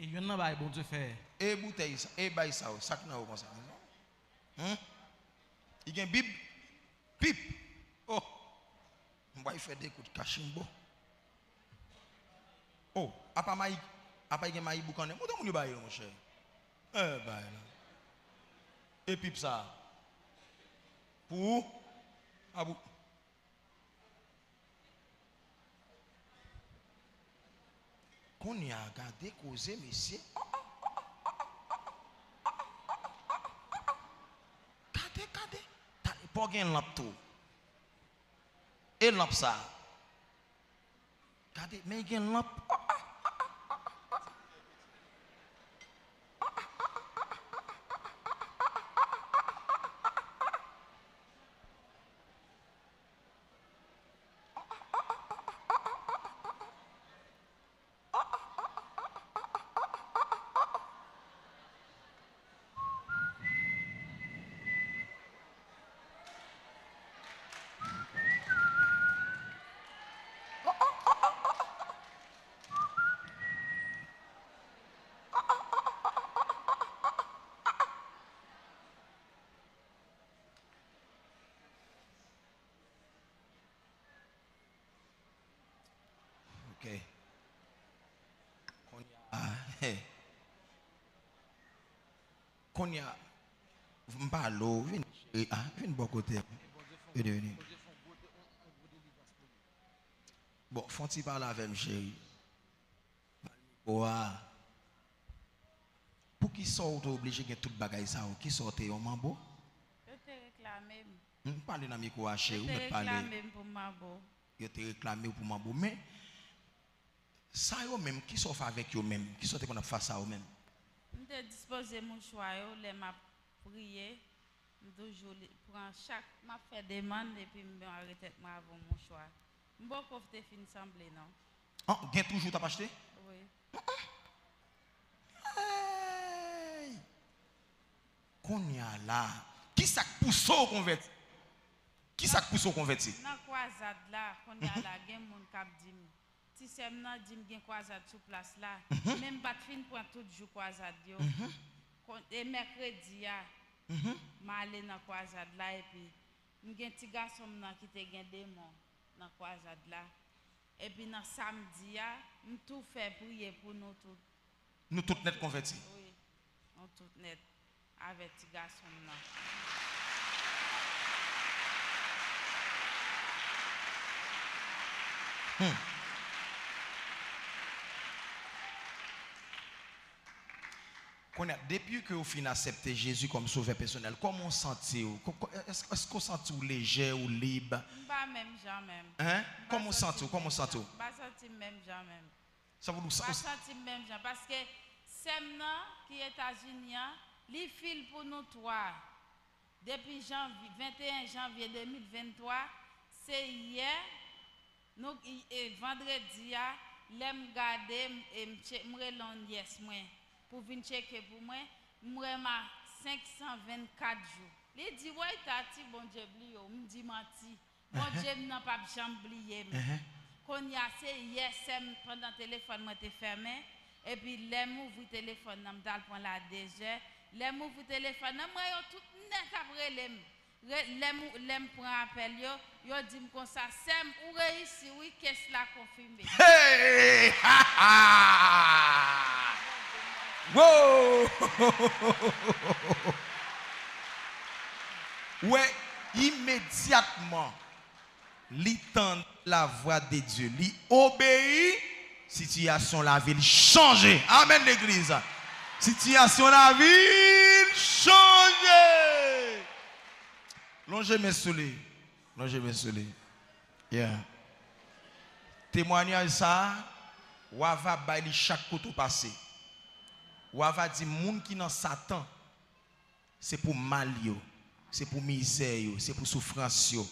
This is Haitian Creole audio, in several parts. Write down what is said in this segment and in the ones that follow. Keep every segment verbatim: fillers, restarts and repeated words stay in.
E youn nan bagay Bondye fè. E boutèy sa, e bay sa yo, sa k nan yo konsa. Hmm? Li gen bib? Pip! Oh! M pral fè de kout kachimbo. Oh, apa mayi, apa gen mayi boukannen? Montre moun yo bay yo, monchè. Eh, bay la. E pip sa. Pou ou? A pou. Kounye a, gade koze, mesye. Gade, gade. Talè, pa w gen lanp tou. E lanp sa? Gade, men gen lanp. Ok. Kounye a, kounye a, m pale w, vin cheri, ah, vin bò kote m. Vini, vini. Bon, fè yon ti pale avè m, cheri. Pale mikwo a. Poukisa w te oblije gen tout bagay sa yo? Kisa w te, yon manbo? Yo te reklame m. M pale nan mikwo a, cheri, ou mèt pale. Yo te reklame m pou manbo. Yo te reklame w pou manbo. Men, sa yo menm, kisa w fè avèk yo menm? Kisa w te konn ap fè sa yo menm? M te dispoze mouchwa yo lè m ap priye. M toujou li, pran chak, m ap fè demann epi m mare tèt mwen avè yon mouchwa. M poko te fin sanble, non. An, gen toujou w t ap achte? Wi. Hey! Kounye a la, kisa k pouse w konvèti? Kisa k pouse w konvèti? Nan kwazad la, kounye a la, gen moun k ap di m, ti sè m nan di m gen kwazad sou plas la, men m pa t fin pran tout jou kwazad yo. Kon-, e mèkredi a, m ale nan kwazad la, epi m gen ti gason m nan ki te gen demon nan kwazad la. Epi nan samdi a, m tou fè priye pou nou tout. Nou tout nèt konvèti? Wi, nou tout nèt avè ti gason m nan. Hmm. Kounye a, depi ke w fin aksepte Jezi kòm sovè pèsonèl, kòman w santi w? Kò-, kò-, èske, èske w santi w lejè, w lib? M pa menm jan menm. Hein? Kòman w santi w? Kòman w santi w? M pa santi m menm jan menm. Sa vle di w sa? M pa santi m menm jan, paske sè m nan ki Etazini an, li fil pou nou twa. Depi janvye, venteyen janvye de mil venntwa, se yè, nou, e vandredi a, lè m gade, m, e m tche-, m rele yon nyès mwen pou vin tcheke pou mwen, m wè m a senk san vennkat jou. Li di, "Woy, Tati, Bondye bliye w." M di, "Manti." Bondye m nan p ap janm bliye m. Kounye a, se yè sè m, pandan telefòn mwen te fèmen, epi lè m ouvri telefòn nan, m t al pran l a dezè. Lè m ouvri telefòn nan, m wè yo tout nèt ap rele m. Re-, lè m, lè m pran apèl yo, yo di m konsa, "Sè m, ou reyisi wi, kes la konfime." Hey! Wow! Wè, imedyatman, li tann lavwa de Dye, li obeyi, sitiyasyon lavi l chanje. Amèn, legliz. Sitiyasyon lavi l chanje. Lonje men sou li. Lonje men sou li. Yeah. Temwayaj sa a, w a va bay li chak kote w pase. W a va di moun ki nan Satan, se pou mal yo, se pou mizè yo, se pou soufrans yo.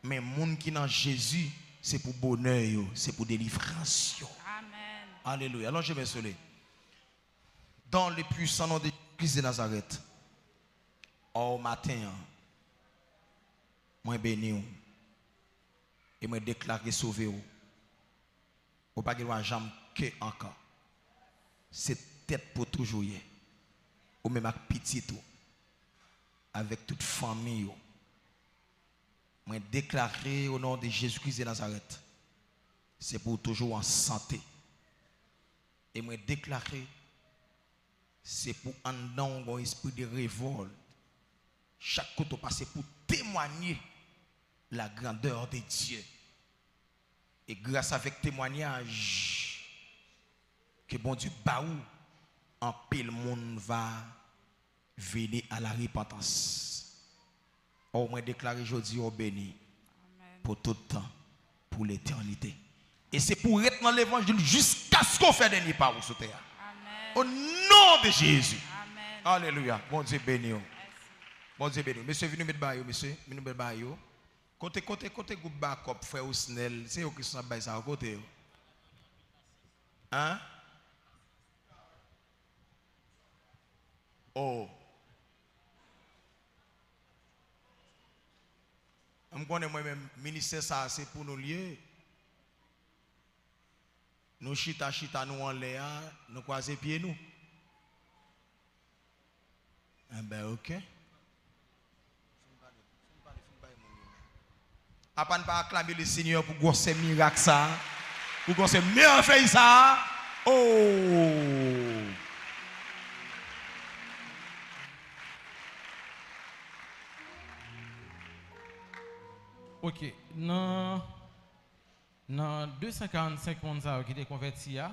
Men moun ki nan Jezi, se pou bonè yo, se pou delivrans yo. Amèn. Alelouya. Lonje men sou li. Dans le puissant nom de Jésus de Nazareth, o maten an, mwen beni w e mwen deklare sove w. Ou pa gen dwa janm ke ankò. Se tèt pou toujou ye. Ou menm ak pitit ou, avèk tout fanmi ou. Mwen deklare, o non de Jezi Kris de Nazarèt, se pou w toujou an sante. E mwen deklare, se pou anndan w gon espri de revòlt. Chak kote w pase pou temwanye la grandeur de Dieu. E gras avèk temwanyaj ke Bondye ba ou, anpil moun va vini a la repantans. O, mwen deklare jodi, o beni pou tout tan, pou letènite. E se pou w ret nan levanjil jiskaske w fè dènye pa ou sou tè a. O non de Jezi. Alelouya. Bondye beni w. Bondye beni w. Mesye, vin nou met bagay yo, mesye. Vin nou met bagay yo. Kote, kote, kote gwoup bakòp, frè Osnel? Se yo ki sou bay sa yo, kote yo? Hein? Oh. M konnen mwen menm, ministè sa a se pou nou l ye. Nou chita, chita, nou anlè a, nou kwaze pye nou. Enben, oke. Apa n pa aklame Lesenyè pou gwosè mirak sa a, pou gwosè mèvèy sa a? Oh! Ok, nan, nan de san karannsenk moun sa yo ki te konvèti a,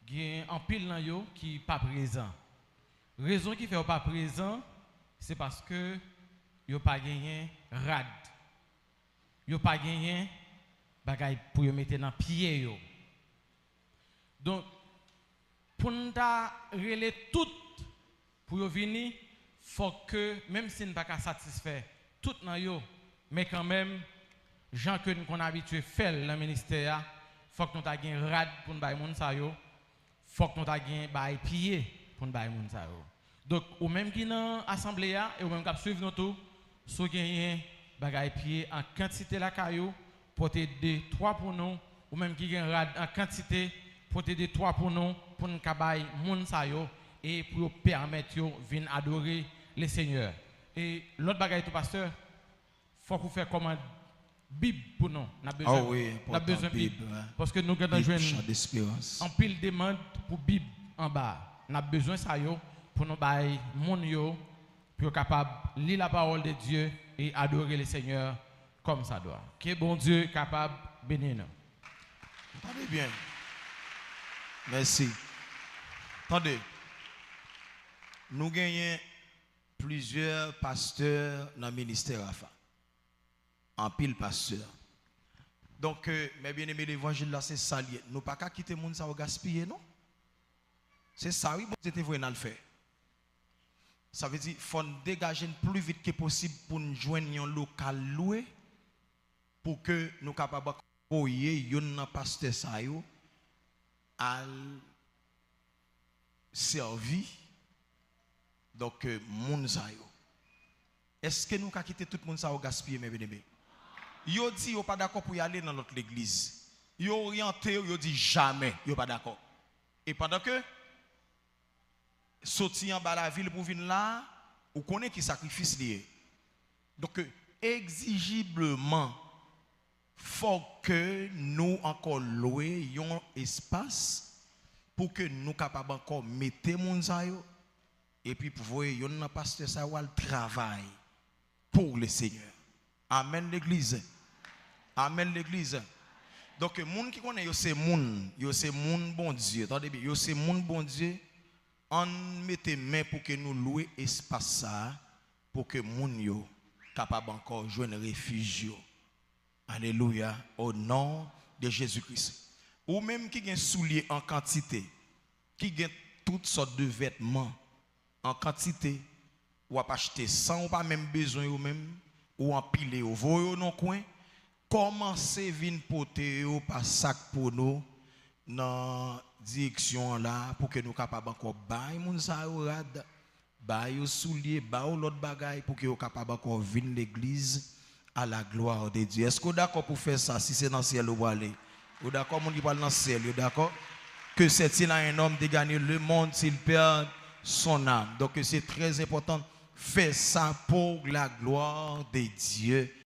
gen anpil nan yo ki pa prezan. Rezon ki fè yo pa prezan, se paske yo pa genyen rad. Yo pa genyen bagay pou yo mete nan pye yo. Donk, pou n ta rele tout pou yo vini, fòk ke, menm si n pa ka satisfè tout nan yo, men kanmenm, jan ke n konn abitye fè l nan ministè a, fòk nou ta gen rad pou n bay moun sa yo, fòk nou ta gen bay pye pou n bay moun sa yo. Donk, ou menm ki nan asanble a, e ou menm k ap swiv nou tou, si w genyen bagay pye an kantite lakay ou, pote de, twa pou nou, ou menm ki gen rad an kantite, pote de, twa pou nou, pou n ka bay moun sa yo, e pou yo pèmèt yo vin adore Lesenyè. E lòt bagay tou, pastè, fòk ou fè kòmand Bib pou nou. N ap bezwen, n ap bezwen Bib, paske nou gentan jwenn anpil demann pou Bib anba a. N ap bezwen sa yo pou nou bay moun yo, pou yo kapab li la parole de Dieu e adore Lesenyè kòmsadwa. Ke Bondye kapab beni nou. Tande byen. Mèsi. Tande. Nou genyen plizyè pastè nan ministè Rafa. Anpil pastè. Donk, euh, mè byeneme, levanjil la, se sa l ye. Nou pa ka kite moun sa yo gaspiye, non. Se sa, wi, Bondye te voye n al fè. Sa vle di, fò n degaje n pli vit ke posib pou n jwenn yon lokal lwe, pou ke nou kapab voye youn nan pastè sa yo al sèvi, donk, euh, moun sa yo. Èske nou ka kite tout moun sa yo gaspiye, mè byeneme? Yo di yo pa dakò pou y ale nan lòt legliz. Yo oryante yo, yo di jamè, yo pa dakò. E pandan ke soti anba lavil pou vin la, ou konnen ki sakrifis li ye. Donk, egzijibleman, fòk ke nou ankò lwe yon espas pou ke nou kapab ankò mete moun sa yo, epi pou voye youn nan pastè sa yo al travay pou Lesenyè. Amèn, legliz. Amèn, legliz. Donk, moun ki konnen yo se moun, yo se moun Bondye, tande byen, yo se moun Bondye, ann mete men pou ke nou lwe espas sa a, pou ke moun yo kapab ankò jwenn refij yo. Alelouya, o non de Jezi Kris. Ou menm ki gen soulye an kantite, ki gen tout sòt de vètman an kantite, w ap achte san ou pa menm bezwen yo menm, ou anpile yo, voye yo nan kwen, kòmanse vin pote yo pa sak pou nou nan direksyon an la, pou ke nou kapab ankò bay moun sa yo rad, ba yo soulye, ba yo lòt bagay pou ke yo kapab ankò vin legliz à la gloire de Dieu. Èske w dakò pou fè sa si se nan syèl ou prale? Ou dakò, moun ki pral nan syèl yo dakò? Que sert-il à un homme de gagner le monde s'il perd son âme? Donc c'est très important, fè sa pour la gloire de Dieu.